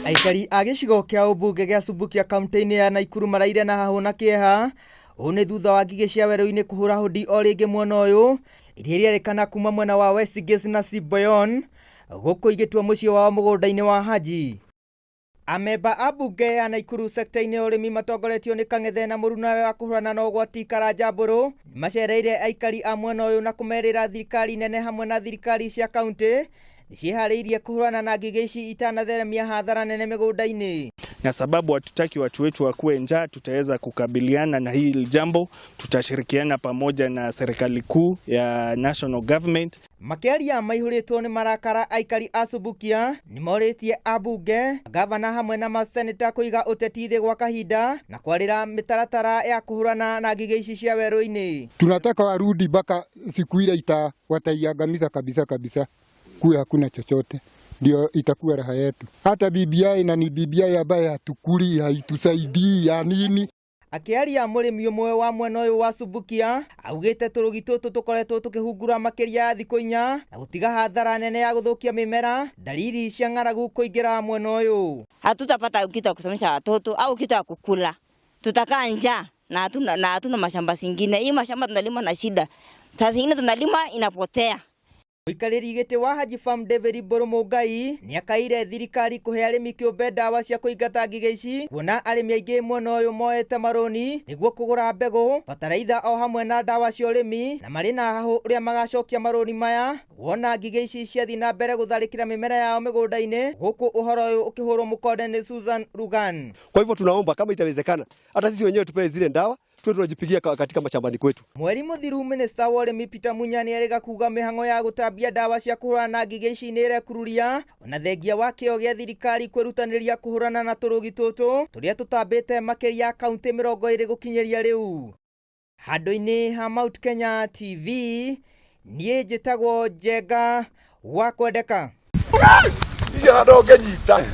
Aikari a gĩcigo kĩa ũmbunge gĩa Subukia kaunti-inĩ ya Naikuru maraire na hahũ na kĩeha. Ũũ nĩ thutha wa ngigĩ cia werũ-inĩ kũhũra hũndi o rĩngĩ mwena ũyũ, iria irerĩkana kuma mwena wa Westgate na Siboyon, gũkũ igĩtua mũciĩ wao mũgũnda-inĩ wa Haji. Amemba a mbunge ya Naikuru sekta-inĩ ya ũrĩmi matongoretio nĩ Kang'ethe na mũrunawe wa kũhũrana na ũgwati Karanja Mbũrũ nĩmacereire aikari a mwena ũyũ na kũmerĩra thirikari nene hamwe na thirikari cia kaunti nĩciĩharĩirie kũhũrana na ngigĩ ici itanatheremia hathara nene mĩgũnda-inĩ. Na sababu hatutaki watu wetu wakuwe njaa, tutaweza kukabiliana na hili jambo. Tutashirikiana pamoja na serikali kuu ya national government. Makĩaria maihũrĩtwo nĩ marakara, aikari a Subukia nĩmorĩtie ambunge, gavana hamwe na maseneta kũiga ũteti thĩ gwa kahinda na kwarĩra mĩtaratara ya kũhũrana na ngigĩ ici cia werũ-inĩ. Tunataka warudi mpaka siku ile wataiangamiza kabisa kabisa, kuwe hakuna chochote, ndio itakuwa raha yetu. Hata BBI na ni BBI ambaye hatukuli, haitusaidii ya nini. Akĩaria mũrĩmi ũmwe wa mwena ũyũ wa Subukia augĩte tũrũgi tũtũ tũkoretwo tũkĩhungura makĩria ya thikũ 4 na gũtiga hathara nene ya gũthũkia mĩmera, dalili cia ng'aragu kũingĩra mwena ũyũ. Hatutapata kitu ya kusomesha watoto au kitu ya kukula, tutakaa njaa na hatuna mashamba zingine. Hii mashamba tunalima na shida, saa zingine tunalima inapotea. Mũikarĩri gĩtĩ wa Haji Farm David Mbũrũ Mũngai nĩakaire thirikari kũhe arĩmi kĩũmbe ndawa cia kũingata ngigĩ ici, kuona arĩmi aingĩ mwena ũyũ moete marũni nĩguo kũgũra mbegũ, bataraitha o hamwe na ndawa cia ũrĩmi, na marĩ na hahũ ũrĩa magacokia marũni maya wona ngigĩ ici ciathiĩ na mbere gũtharĩkĩra mĩmera yao mĩgũnda-inĩ, gũkũ ũhoro ũyũ ũkĩhũrwo mũkonde nĩ Susan Rugan. Kwa hivyo tunaomba kama itawezekana, hata sisi wenyewe tupewe zile ndawa tuwe tunajipigia katika mashambani kwetu. Mweri mũthiru minista wa ũrĩmi Peter Munya nĩerĩga kuga mĩhang'o ya gũtambia ndawa cia kũhũrana na ngigĩ ici nĩĩrekururia, ona thengia wa kĩo gĩa thirikari kwĩrutanĩria kũhũrana na tũrũgi tũtũ tũrĩa tũtambĩte makĩria ya kaunti 20 gũkinyĩria rĩu. Handũ-inĩ ha Mount Kenya TV, niĩ njĩtagwo Njenga wa Kwendeka. Icio na ndũngĩnyita.